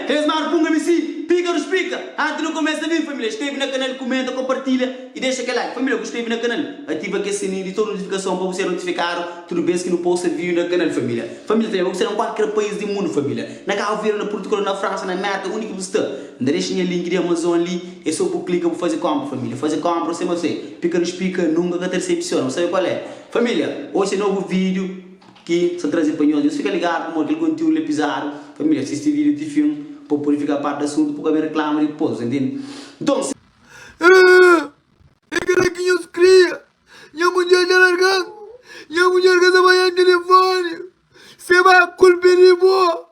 Família, es manu punga mi si, pika rus pika! Antis nu kumesa bin família, skrebe na kanal, kumenta, konpartilha i dexa kel like. Família ku skrebe na kanal, ativa kel sininhu di tudu notifikason pa bu ser notifikadu tudu bes ki nu posta vídiu na kanal família. Família tanbe bu sta na kualker país di mundu família, na Kabu Verdi, na Purtugal, na Fransa, na Merka, undi ki bu sta, N ta dexa nha link di Amazon li, é so bu klika bu faze konpra família. Faze konpra sima se, pika rus pika nunka ka ta disepsiona, bu sabe kual é. Família, oxi é novu vídiu. Ki sta traze pa nhos. Nhos fika ligadu pamodi kel kontiúdu li é pizadu. Família, sisti vídiu ti fin pa bu pode fika a par di asuntu pa bu ka ben reklama dipôs, ntende? Nton, si. Ah, é kel-la ki nhos kria. Nha mudjer dja larga-m. Nha mudjer ka ta panha-m tilifóni. Se ba kulpa é di bo.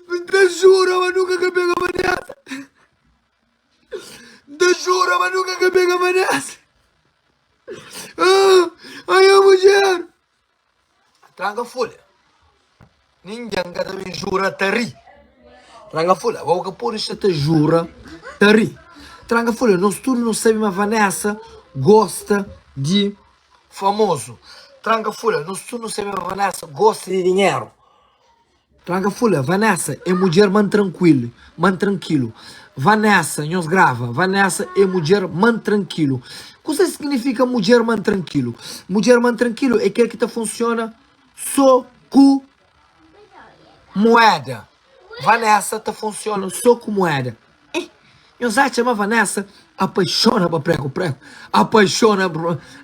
N ta jura ma nunka ka pega Vanessa. N ta jura ma nunka ka pega Vanessa. Ah, ai nha mudjer. Tranka fulha Ningen ka ta ben jura ta ri Tranka fulha Bo ka pode sta ta jura ta ri Tranka fulha Nos tudu nu sabe ma Vanessa gosta di famozu Tranka fulha Nos tudu nu sabe ma Vanessa gosta di dinheru Tranka fulha, Vanessa é mudjer man trankuilu, man trankilu Vanessa, nhos grava, Vanessa é mudjer man trankilu Kuzê signifika mudjer man trankilu? Mudjer man trankilu é kel ki ta funsiona so ku mueda Vanessa ta funsiona so ku mueda Ih, nhos atxa ma Vanessa apaixona pa prego prego? Apaixona,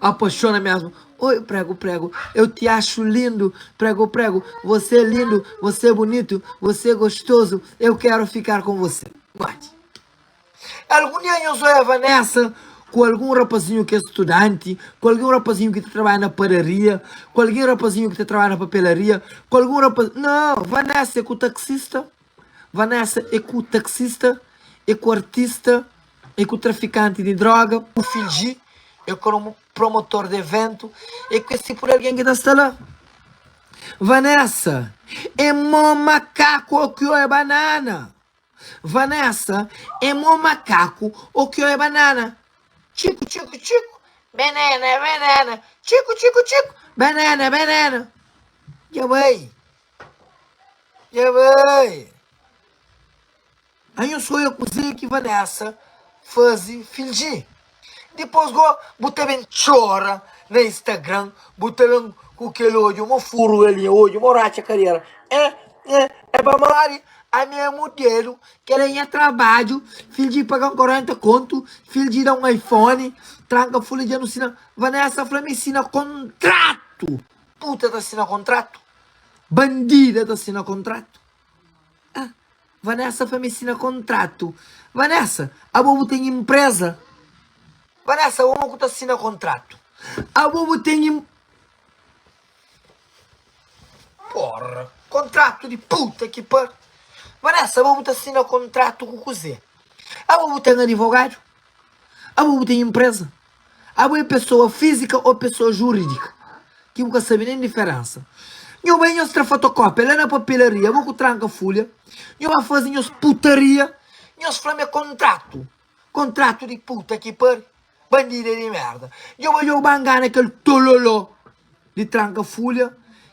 apaixona mesmo. Oi, prego prego, eu te acho lindo, prego prego, você é lindo, você é bonito, você é gostoso, eu quero ficar com você. Mate. Algum dia nhos oia Vanessa ku algum rapazinho que é estudante, ku algum rapazinho que ta trabalha na padaria, ku algum rapazinho que ta trabalha na papelaria, ku algum rapaz... Não, Vanessa é ku taxista. Vanessa é ku taxista, é ku artista, é ku trafikanti di droga, ku filgi, é ku promotor di eventu, é ku es tipu di algen ki ta sta la. Vanessa é mó makaku ô ki oi banana. Vanessa é mó makaku ô ki oi banana. Txiku txiku txiku, banana banana, txiku txiku txiku, banana banana. Dja bai. Dja bai. Anho soia kuzê ki Vanessa faze fildji. Dipôs go bu ta ben txora na Instagram, bu ta ben ku kel odju mo furu galinha, odju mo ratxa kadera. É, é, é pamodi ami é mudelu, kel é nha trabadju, fildji paga-m 40 kontu, fildji da un iPhone, tranka fulha dja nu sina. Vanessa fla mi sina kontratu. Puta ta sina kontratu? Bandida ta sina kontratu Ah, Vanessa fla mi sina kontratu Vanessa, abo bu ten inpreza? Vanessa, abo ku ta sina kontratu Abo bu ten in Porra, kontratu di puta ki par Vanessa, abo bu ta sina kontratu ku kuzê? Abo bu ten adivogadu? Abo bu ten inpreza? Abo é pesoa fízika ô pesoa jurídika? Ki bu ka sabe nen diferensa. Nho bai nhos tra fotokópia la na papelaria, abo ku tranka fulha, nho ba faze nhos putaria, nhos fla ma é kontratu. Kontratu di puta ki pari, bandida di merda. Djo bai djo ba ngana kel tololó di tranka fulha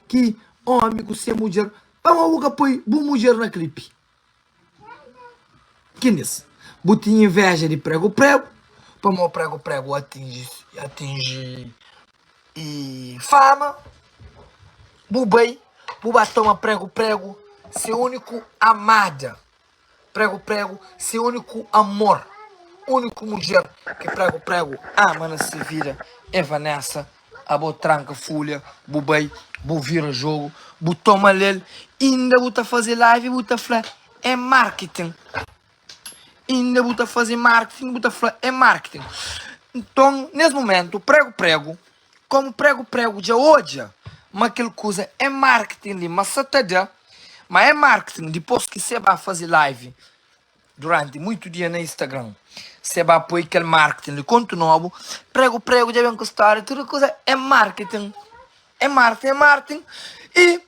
ki omi ku se mudjer. Pamodi bu ka poi bu mudjer na klipi? Kinis? Bu tinha inveja di pregu pregu, pamodi pregu pregu atinji atinji i fama, bu bai bu ba toma pregu pregu se uniku amada, pregu pregu se uniku amor, uniku mudjer ki pregu pregu ama na se vida é Vanessa. Abo tranka fulha bu bai bu vira jogo bu toma lel inda bu ta faze live bu ta fla é marketing inda bu ta faze marketing bu ta fla é marketing nton nes momento prego prego como prego prego dja odja ma kel kuza é marketing li ma sa ta da ma é marketing dipos ki se ba faze live Duranti muitu dia na Instagram Se ba poi kel marketing li kontu nobu Pregu pregu dja ben ku storia Tudu kuza é marketing É marketing é marketing I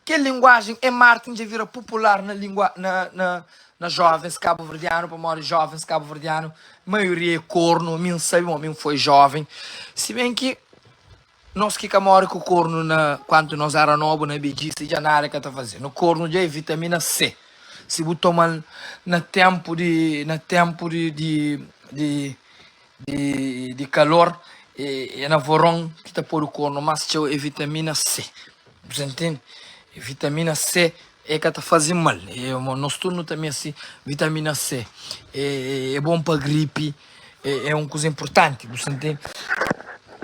kel linguajen é marketing dja vira popular na lingua na na na jovens kabuverdianu Pamodi jovens kabuverdianu maioria é kornu Mi N sabe mo mi N foi joven Si ben ki nos ki ka more ku kornu na kantu nos era nobu na bedjisa dja nada ka ta faze-nu Kornu dja é vitamina C. Si bu toma-l na ténpu di na ténpu di di di di di kalor é na voron ki ta podu kornu más txeu é vitamina C. Bu sa ntende? Vitamina C é ka ta faze mal. Nos tudu nu ta meste vitamina C. É bon pa gripi, é un kuza inportanti. Bu sa ntende?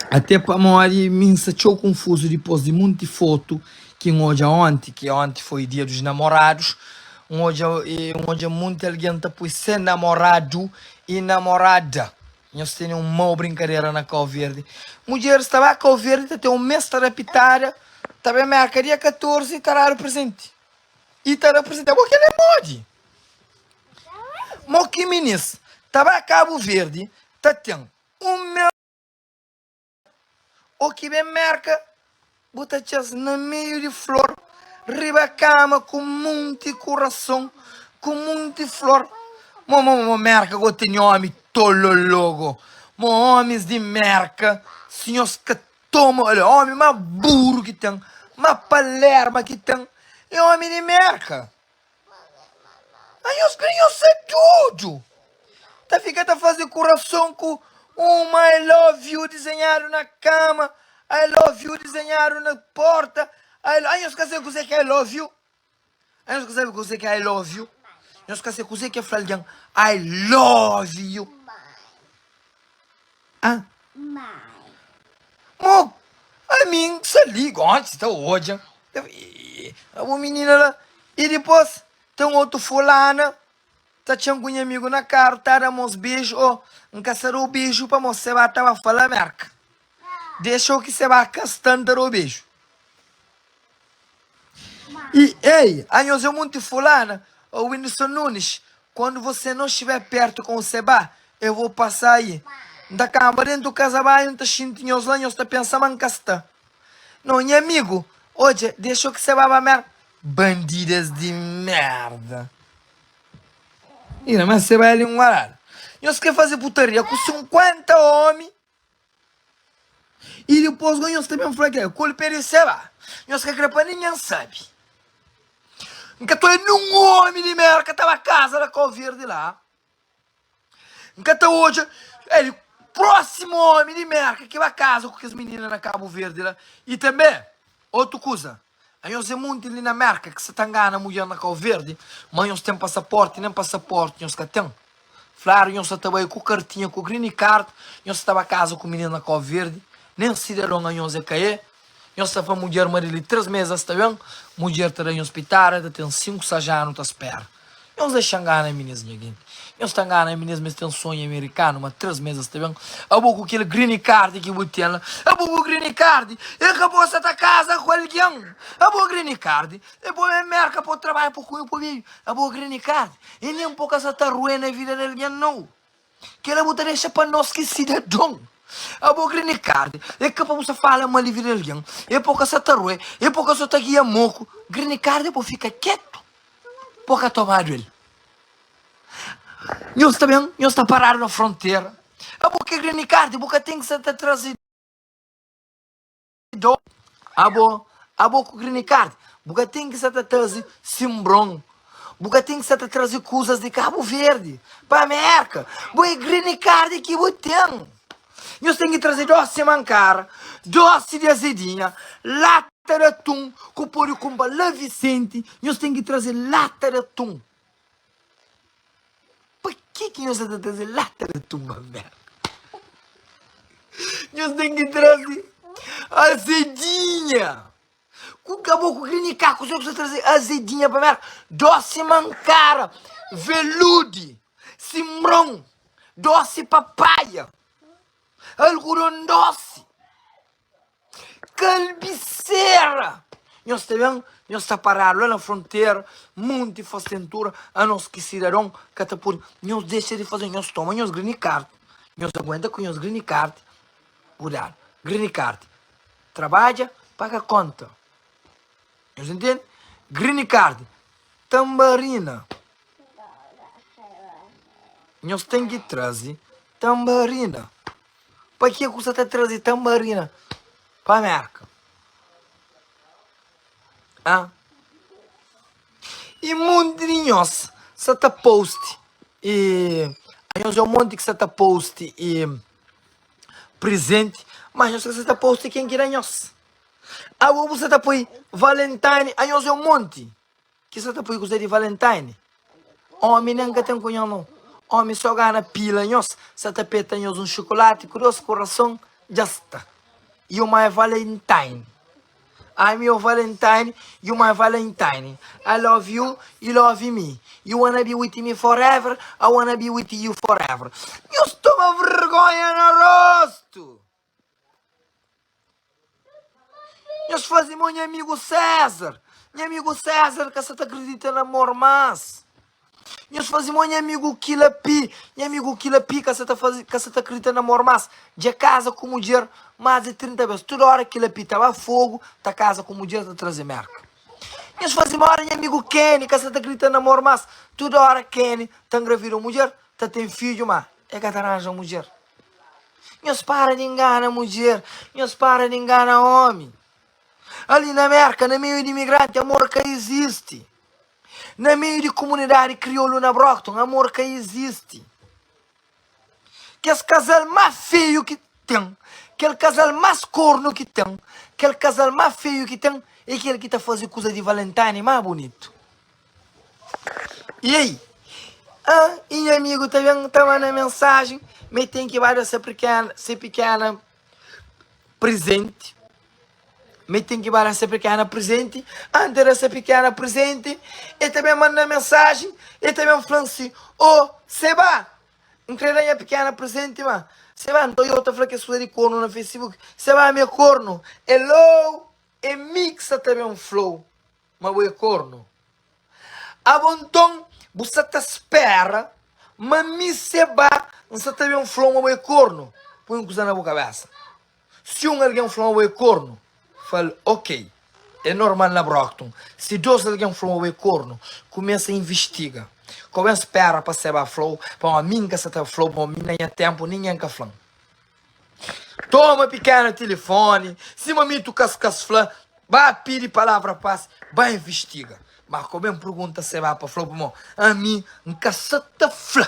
Até pamodi mi N sta txeu konfuzu dipôs di monti fotu ki N odja onti, ki onti foi dia dos namorados, N odja N odja monti algen ta poi se namoradu i namorada. Nhos tene un mau brinkadera na Kau Verdi. Mudjeris ta ba Kau Verdi ta ten un mes ta da pitada, ta ben Merka dia 14 ta dadu prezenti. I ta da prezenti. Abo kel é modi? Mo ki minis ta ba Kabu Verdi ta ten un mes. Ô ki ben Merka bu ta txa-s na meiu di flor Riba kama ku munti kurason ku munti flor Mo mo mo Merka go tene omi tololo go Mo omis di Merka si nhos ka toma Olha omi ma buru ki ten ma palerma ki ten é omi di Merka. Anhos kre nhos ser dodu. Ta fika ta faze kurason ku uma I love you dizenhadu na kama, I love you dizenhadu na porta. I lo... Anhos ka sabe kuzê ki é I love you? Anhos ka sabe kuzê ki é I love you? Nhos ka sabe kuzê ki é fla algen I love you? Ah? Mo, ami N sta li gósi ta odja bu minina la. I dipôs ten otu fulana ta txen ku nha amigu na karu ta da mos beju. Ô, N ka sa da-u beju pamodi se ba ta ba fala merka. Dexa-u ki se ba ka sta N ta da-u beju. I ei, anhos é munti fulana. Ô Whindersson Nunes, quando você não estiver perto com o Seba, eu vou passar aí. N ta kamba dentu kaza banhu, N ta xinti nhos la, nhos ta pensa ma N ka sta. Não, nha amigu, odja, dexa ki Seba ba merda. Bandidas di merda. Ina, mas Seba é linguaradu. Nhos kre faze putaria ku 50 omi. I dipôs gó nhos ta ben fla ke kulpa é di Seba. Nhos ka kre pa ningen sabe. N ka ta oja nun omi di Merka ta ba kaza na Kau Verdi la. N ka ta oja el prósimu omi di Merka ki ba kaza ku kes minina na Kabu Verdi la. I tanbe, otu kuza, anhos é munti li na Merka ki sa ta ngana mudjer na Kau Verdi, ma nhos ten pasaporti, nen pasaporti nhos ka ten. Fladu nhos sa ta bai ku kartinha ku green card, nhos sa ta ba kaza ku minina na Kau Verdi, nen sidadon anhos é ka é. Nhos ta fla mudjer ma di li 3 mes es ta ben, mudjer ta da nhos pitada, ta ten 5 6 anu ta spera. Nhos dexa ngana minis nha genti. Nhos ta ngana minis ma es ten sonhu amerikanu ma 3 mes es ta ben. Abo ku kel green card ki bu ten la, abo ku green card é ka bo sa ta kaza ku algen. Abo green card é bo ben Merka pa bo trabadja pa kume pa bebe. Abo green card E nen po ka sa ta ruê na vida di algen nau. Kela bu ta dexa pa nos ki sidadon. Abo green card é ka pa bu sa fala mal di vida di algen, é po ka sa ta ruê, é po ka sa ta gia moku. Green card é po fika ketu, po ka tomadu el. Nhos ta ben, nhos ta paradu na frontera. Abo ki green card bu ka ten ki sa ta traze. Do abo abo ku green card bu ka ten ki sa ta traze simbron bu ka ten ki sa ta traze kuzas di Cabo Verde pa Merka bo é green card ki bu ten nhos ten ki traze dosi mankara dosi di azedinha lata di atun ku pode kunpra la Vicente nhos ten ki traze lata di atun. Pa ki ki nhos sa ta traze lata di atun pa Merka? Nhos ten ki traze azedinha. Ku kabo ku grinika, kuzê ku sa traze azedinha pa Merka? Dosi mankara, veludi, simron, dosi papaia, algudon dosi. Kalbisera! Nhos ta ben, nhos ta paradu la na frontera, monti fastentura, anos ki sidadon ka ta pode. Nhos dexa di faze, nhos toma nhos green card, nhos aguenta ku nhos green card, kudadu, green card, trabadja, paga konta. Nhos intende? Green card, tanbarina. Nhos ten ki traze tanbarina. Pa ke ku sa ta traze tanbarina pa Merka? Ah. I monti di nhos sa ta post i anhos é un monti ki sa ta post i prizenti, ma nhos ka sa ta post ken ki da nhos. Abo bu sa ta poi Valentine, anhos é un monti ki sa ta poi kuze di Valentine. Omi nen ka ten ku nhos nau. Omi so gana pila nhos, sa ta peta nhos un xokolati ku dos kurason, dja sta. You my Valentine. I'm your Valentine, you my Valentine. I love you, you love me. You wanna be with me forever, I wanna be with you forever. Nhos toma vergonha na rostu! Nhos faze mo nha amigu César. Nha amigu César ka sa ta kridita na amor más. Nhos faze mo nha amigu Kila Pi. Nha amigu Kila Pi ka sa ta faze, ka sa ta kridita na amor más. Dja kaza ku mudjer más di 30 bes. Tudu óra Kila Pi ta ba Fogu, ta kaza ku mudjer, ta traze Merka. Nhos faze mo óra nha amigu Kenny ka sa ta kridita na amor más. Tudu óra Kenny ta ngravida un mudjer, ta ten fidju, má e ka ta ranja mudjer. Nhos para di ngana mudjer, nhos para di ngana omi. Ali na Merka, na meiu di imigranti, amor ka izisti. Na meiu di kumunidadi kriolu na Brockton, amor ka izisti. Kes kazal más feiu ki ten, kel kazal más kornu ki ten, kel kazal más feiu ki ten é kel ki ta faze kuza di Valentine más bunitu. I ei, ah, i nha amigu ta ben ta manda mensajen ma el ten ki ba da se pikena, se pikena prezenti. Ma el ten ki ba da se pikena prezenti. Antis di da se pikena prezenti, el ta ben manda mensajen, el ta ben fla-m si, Ô, Seba, N kre da nha pikena prezenti, ma Seba, nton yo ta fla kes kuza di kornu na Facebook. Seba, mi é kornu. Hello, é mi ki sa ta ben fla-u. Ma bo é kornu. Abo nton bu sa ta spera ma mi se ba N sa ta ben fla-u ma bo é kornu? Poi un kuza na bu kabésa. Si un algen fla-u ma bo é kornu, fla-l, Ok, é normal na Brockton. Si dos algen fla-u ma bo é kornu, kumesa invistiga. Ka bu ben spera pa se ba fla-u, pamodi mi N ka sa ta fla-u, pamodi mi na nha ténpu ningen ka fla-m. Toma pikena tilifoni, sima mitu kaskas fla, ba pidi palavra pas, ba invistiga. Ma ko ben pergunta se ba pa fla pamo ami N ka sa ta fla.